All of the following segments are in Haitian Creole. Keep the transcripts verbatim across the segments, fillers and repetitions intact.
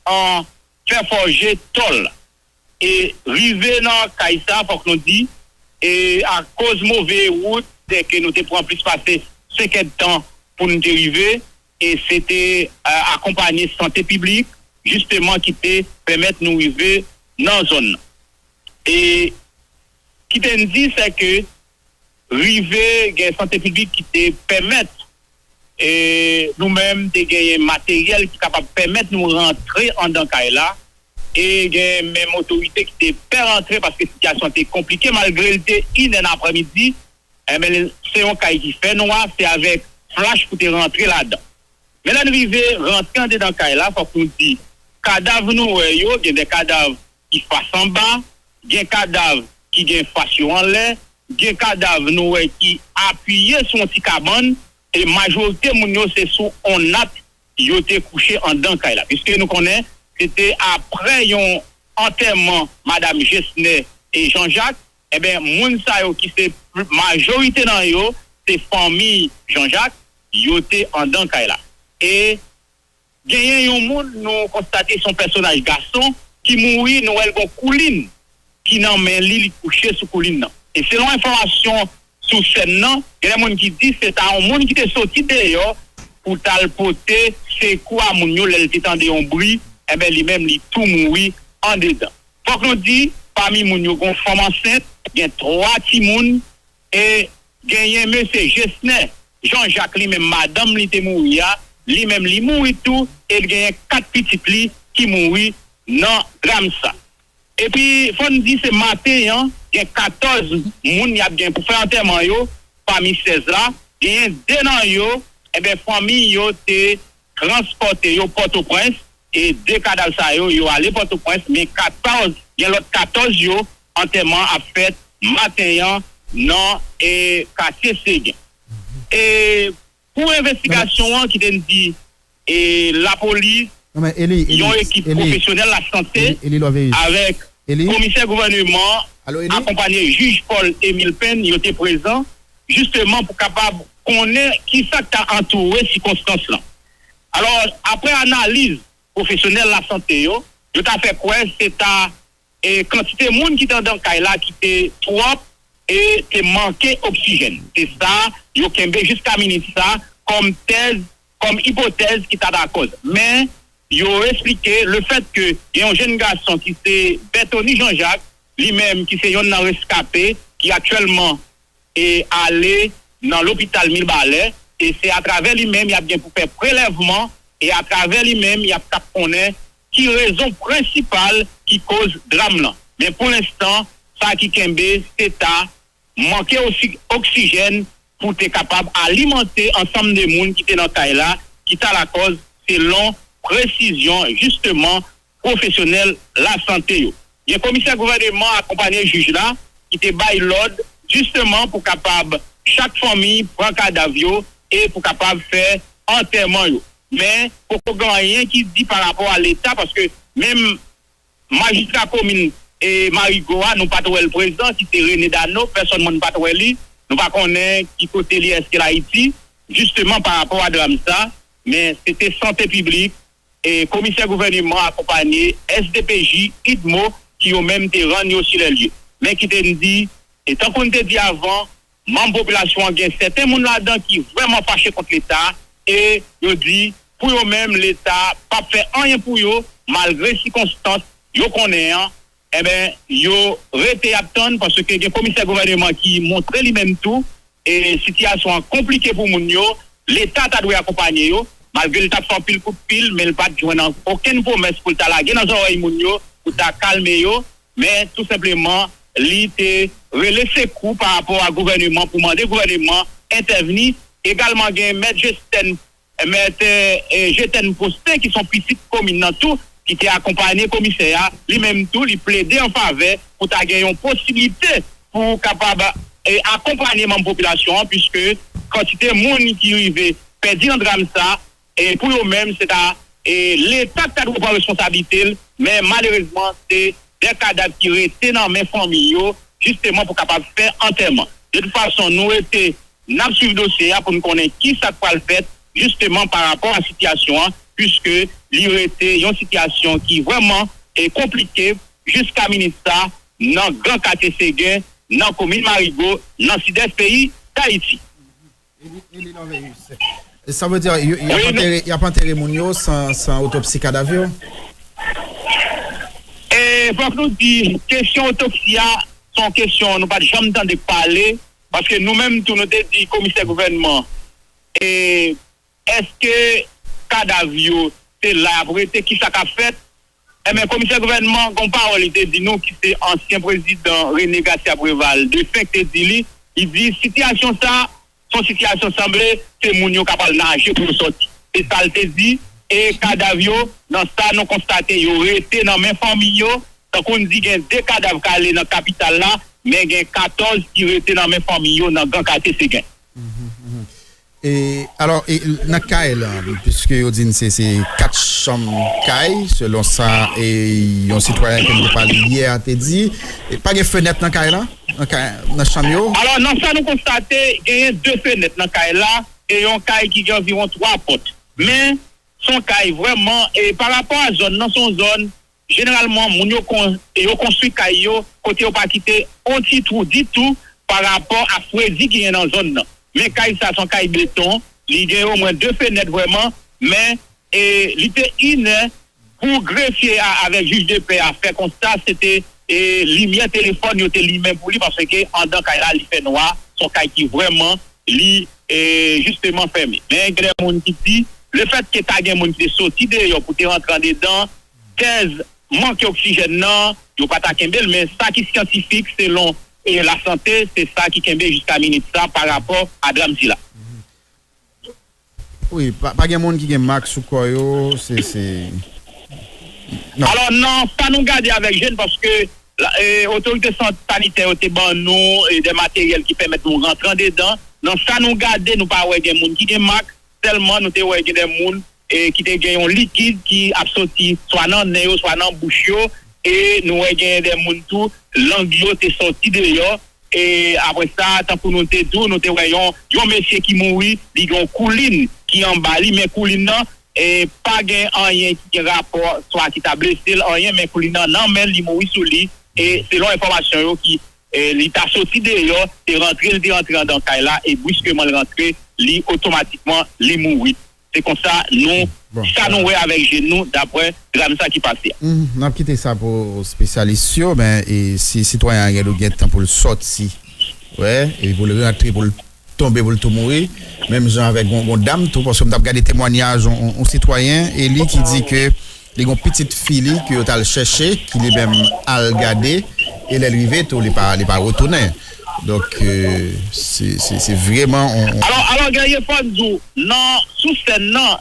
an fè fòje tòl. E rive nan kay sa, fòk nou di, e akoz move wout, se ke nou te pran plis pase senk èdtan pou nou te rive, e se te, e, akonpanye sante piblik, jisteman, ki te pèmèt nou rive nan zòn nan. E ki te n di, se ke rive gen sante piblik ki te pèmèt, e, nou menm te genyen materyèl ki kapab pèmèt nou rantre anndan kay la, e gen menm otorite ki te pè rantre paske sitiyasyon te konplike malgre l te inè nan aprèmidi. Enben, se yon kay ki fè nwa, se avèk flach pou te rantre ladan. Men lè n rive rantre andedan kay la, fòk nou di, kadav nou wè yo, gen de kadav ki fas anba, gen kadav ki gen fas yo anlè, gen kadav nou wè ki apiye sou yon ti kabann, e majorite moun yo se sou on nat yo te kouche anndan kay la. Piske nou konnen, se te apre yon antèman madanm Jesnè e Jean Jacques, enben, moun sa yo ki se majorite nan yo, se fanmi Jean Jacques, yo te anndan kay la. E genyen yon moun nou konstate se yon pèsonaj gason ki mouri, nou wè l gon koulin ki nan men li, li kouche sou koulin nan. E selon enfòmasyon sou sèn nan, gen de moun ki di se ta yon moun ki te soti deyò pou t al pote sekou a moun yo lè l te tande yon bri, enben li menm li tou mouri andedan. Fòk nou di, pami moun yo gon fanm ansent, gen twa timoun, e genyen mesye Jesnè Jean Jacques li menm madanm li te mouri a, li menm li mouri tou, e l genyen kat pitit li ki mouri nan dram sa. Epi fò n di se maten an, gen katòz moun y ap gen pou fè antèman yo, pami sèz la, genyen de nan yo, enben fanmi yo te transpòte yo Pòtoprens, e de kadav sa yo, yo ale Pòtoprens, men katòz, gen lòt katòz yo, antèman ap fèt maten an nan, e, katye Segen. E pou envestigasyon an ki te n di, e, lapolis, yon ekip pwofesyonèl lasante avèk komisè gouvèneman akonpanye jij Paul Emile Pèn, yo te prezan jisteman pou kapab konnen ki sa k ta antoure sikonstans lan. Alò, apre analiz pwofesyonèl lasante yo, yo ta fè kwè se ta, e, kantite moun ki te anndan kay la ki te twòp e te manke oksijèn. Se sa yo kenbe jiska minit sa kòm tèz, kòm ipotèz ki ta lakòz. Men, yo esplike lefètke gen yon jèn gason ki se Berthony Jean Jacques, li menm ki se yonn nan reskape, ki aktyèlman e ale nan lopital Mibalè, e se atravè li menm y ap gen pou fè prelèvman, e atravè li menm y ap t ap konnen ki rezon prensipal ki koz dram lan. Men pou lenstan, sa ki kenbe, se ta manke osi-, oksijèn pou te kapab alimante ansanm de moun ki te nan kay la, ki ta lakòz, selon presizyon, jisteman, pwofesyonèl lasante yo. Gen komisè gouvèneman akonpanye jij la ki te bay lòd jisteman pou kapab chak fanmi pran kadav yo e pou kapab fè antèman yo. Men, poko gen anyen ki di pa rapò a Leta, paske menm majistra komin e Marigo a, nou pa t wè l prezan, ki se René Dano, pèsòn moun pa t wè li, nou pa konnen ki kote li, èske l Ayiti, jisteman pa rapò a dram sa, men se te sante piblik, e komisè gouvèneman akonpanye S D P J, idmo, ki yo menm te rann yo si lè lye. Men ki te n di, e tankou n te di avan, manm popilasyon an gen sèten moun ladan ki vrèman fache kont Leta, e yo di, pou yo menm, Leta p ap fè anyen pou yo, malgre sikonstans yo konnen an, enben, yo rete y ap tann, paske gen komisè gouvèneman ki montre li menm tou, e sitiyasyon an konplike pou moun yo, Leta ta dwe akonpanye yo, malgre l t ap fè anpil kout pil, men l pa t jwenn an-, okenn pwomès pou l ta lage nan zòrèy moun yo, pou ta kalme yo, men tou senpleman, li te rele sekou pa rapò a gouvèneman pou mande gouvèneman entèvni. Egalman gen mèt Jestèn, mèt, e, Jetèn Pwosten, ki se yon pitit komin nan tou, ki te akonpanye komisè a, li menm tou, li plede an favè pou ta gen yon posiblite pou kapab, e, akonpanye manm popilasyon an, piske kantite moun ki rive pèdi nan dram sa, e pou yo menm, se ta, e, Leta ki ta dwe pran responsablite l, men malerezman, se de kadav ki rete nan men fanmi yo, jisteman pou kapab fè antèman. De tout fason, nou rete, n ap swiv dosye a pou n konnen ki sa k pral fèt, jisteman pa rapò a sitiyasyon an, piske li rete yon sitiyasyon ki vrèman e konplike jiska minit sa nan Gran Katye Segen, nan komin Marigo, nan sidès peyi Dayiti. Sa vle di, y ap antere moun yo san, san otopsi kadav yo? E fòk nou di, kesyon otopsi a, se yon kesyon nou pa t janm tande pale, paske nou menm tou nou te di komisè gouvènman, e èske kadav yo se la y ap rete, kisa k ap fèt? Enben, komisè gouvènman, gen yon pawòl li te di nou ki se ansyen prezidan René Garcia Préval, defen, ki te di li, li di, sitiyasyon sa, se yon sitiyasyon sanble se moun yo k ap al naje pou yo sòti. Se sa l te di. E kadav yo, nan sa nou konstate, yo rete nan men fanmi yo. Tankou n di, gen de kadav k ale nan kapital la, men gen katòz ki rete nan men fanmi yo nan Gran Katye Segen. E, alò, e, nan kay la, piske yo di n se, se kat chanm kay, selon sa e yon sitwayen ke n te pale yè a te di, e, pa gen fenèt nan kay la? Nan kay, nan chanm yo? Alò, nan sa nou konstate, genyen de fenèt nan kay la, e yon kay ki gen anviwon twa pòt. Men, se yon kay vrèman, e parapò a zòn nan, se yon zòn, jeneralman, moun yo kon, yo konstwi kay yo kote yo pa kite yon ti twou ditou parapò a fredi ki gen nan zòn nan. Men kay sa, se yon kay beton, li gen omwen de fenèt vrèman, men e, li te inè pou grefye a avèk jij de pè a fè konsta se te e, limyè telefòn yo te limen pou li, paske anndan kay la li fè nwa, se yon kay ki vrèman li e, jisteman fèmen. Men gen de moun ki di, lefètke ta gen moun ki te soti deyò pou te rantre andedan, tèz manke oksijèn nan, yo pa ta kenbe l, men sa ki syantifik selon e, lasante, se sa ki kenbe jiska minit sa parapò a dram sila. Wi, pa, pa gen moun ki gen mak sou kò yo, se, se... Alò, nan sa nou gade avèk je n, paske otorite sanitè yo te ban nou e, de materyèl ki pèmèt nou rantre andedan. Nan sa nou gade, nou pa wè gen moun ki gen mak, sèlman nou te wè gen de moun e, ki te gen yon likid ki ap soti swa nan nen yo, swa nan bouch yo, e nou wè gen de moun tou, lang yo te sòti deyò, e apre sa, tankou nou te di w, nou te wè yon, yon mesye ki mouri, li gen yon koulin ki anba li, men koulin nan, e pa gen anyen ki gen rapò, swa ki ta blese l, anyen, men koulin nan nan men l, li mouri sou li, e selon enfòmasyon yo ki e, li ta soti deyò, te rantre, li te rantre anndan kay la, e briskeman l rantre, li otomatikman, li mouri. Se konsa nou, sa nou wè avèk je n nou, daprè dram sa ki pase a. N ap kite sa pou espesyalis yo, men e, si sitwayen an gen dwa gen tan pou l sòti, wè, epi pou l rantre, pou l tonbe, pou l tou mouri, menm jan avèk yon, yon dam tou, paske m t ap gade temwanyaj yon, yon, yon sitwayen, e li ki di ke li gen yon pitit fi li ke yo t al chèche, ki li menm al gade, e lè l rive tou, li pa, li pa retounen. Donk, e, se, se, se vrèman yon, yon... Alò, alò, Guerrier, fò n di w, nan, sou sèn nan,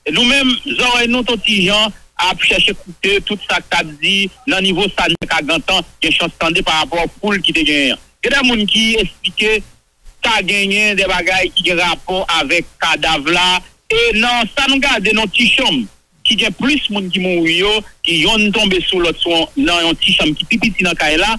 nou menm, zòrèy nou t on ti jan ap chèche koute tout sa k t ap di nan nivo sa n te ka gentan gen chans tande parapò foul ki te genyen an. Gen de moun ki esplike ta genyen de bagay ki gen rapò avèk kadav la, e nan sa nou gade nan ti chanm ki gen plis moun ki mouri yo, ki yonn tonbe sou lòt sou nan yon ti chanm ki pi piti nan kay la,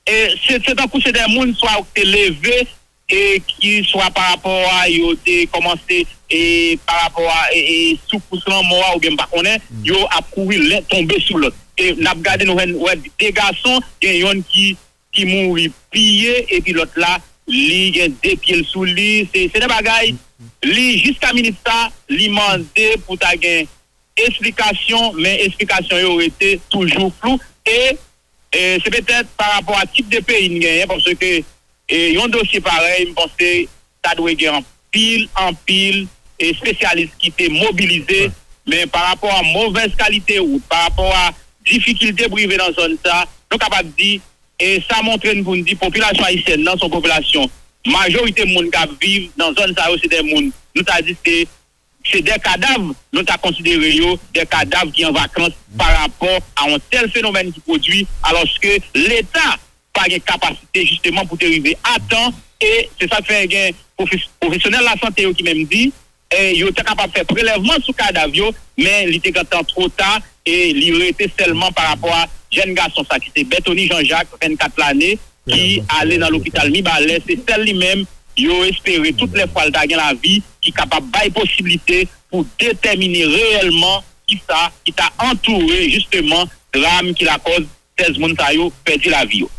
e se, se tankou se de moun swa yo te leve, e ki swa parapò a yo te kòmanse, e parapò a e, e soukous lanmò a, oubyen m pa konnen, yo ap kouri len tonbe sou lòt. E n ap gade, nou wè, wè de gason, gen yonn ki, ki mouri piye, epi lòt la, li gen de pye l sou li. Se, se de bagay, li, jiska minit sa, li mande pou ta gen esplikasyon, men esplikasyon yo rete toujou flou. E, e se petèt parapò a tip de peyi n genyen, paske e, yon dosye parèy, m panse ta dwe gen anpil, anpil espesyalis ki te mobilize, men parapò a movèz kalite wout, parapò a difikilte pou rive nan zòn sa, nou kapab di, e sa montre n pou n di popilasyon ayisyèn nan se yon popilasyon, majorite moun k ap viv nan zòn sa yo se de moun, nou ta di se se de kadav, nou ta konsidere yo de kadav ki an vakans parapò a yon tèl fenomèn ki pwodui, alòske Leta pa gen kapasite jisteman pou te rive a tan, e se sa k fè gen pwofes-, pwofesyonèl lasante yo ki menm di, e yo te kapab fè prelèvman sou kadav yo, men li te gentan twò ta, e li rete sèlman parapò a jèn gason sa ki se Berthony Jean Jacques, vennkat lane, ki ale nan lopital Mibalè, se sèl li menm yo espere tout lè fwa l ta gen lavi ki kapab bay posiblite pou detèmine reyèlman kisa ki ta antoure jisteman dram ki lakòz sèz moun sa yo pèdi lavi yo.